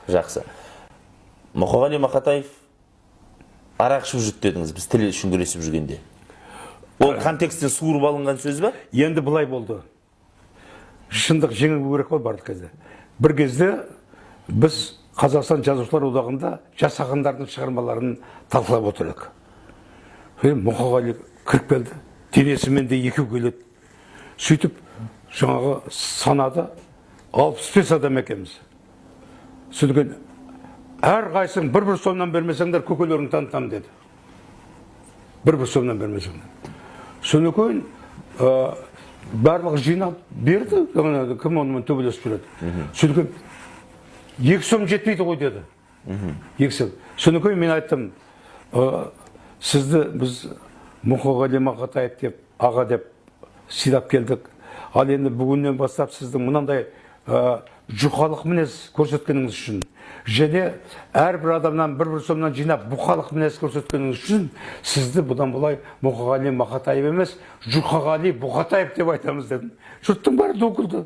Жақсы. Мұқағали Мақатаев арақ ішіп жүрді дедіңіз, біз тіл үшін күресіп жүргенде. Ол контексттен суырып алынған сөз ба? Енді былай болды. Шындық жеңу керек қой барлық кезде. Бір кезде біз Қазақстан Жазушылар одағында жас ақындардың шығармаларын талқылап отыр едік. Содан Мұқағали кіріп келді. Денесімен де екеу келеді. Сөйтіп жаңағы санады, 65 адам екенбіз. Сөйткен, әрқайсың бір бір сомнан бермесеңдер, көкелеріңді танытамын деді. Бір бір сомнан бермесеңдер. Содан кейін барлығы жиналып берді, ана кім онымен төбелесіп жүреді. Содан кейін 2 сом жетпейді ғой деді. 2 сом. Содан кейін мен айттым, сізді біз Мұқағали Мақатаев деп, аға деп сыйлап келдік. Ал енді бүгіннен бастап сіздің мынандай жұқалық мінез көрсеткеніңіз үшін және әрбір адамнан бір бір сомнан жинап бұқалық мінез көрсеткеніңіз үшін сізді бұдан былай Мұқағали Мақатаев емес, Жұқағали Бұқатаев деп айтамыз дедім. Жұрттың бәрі ду күлді.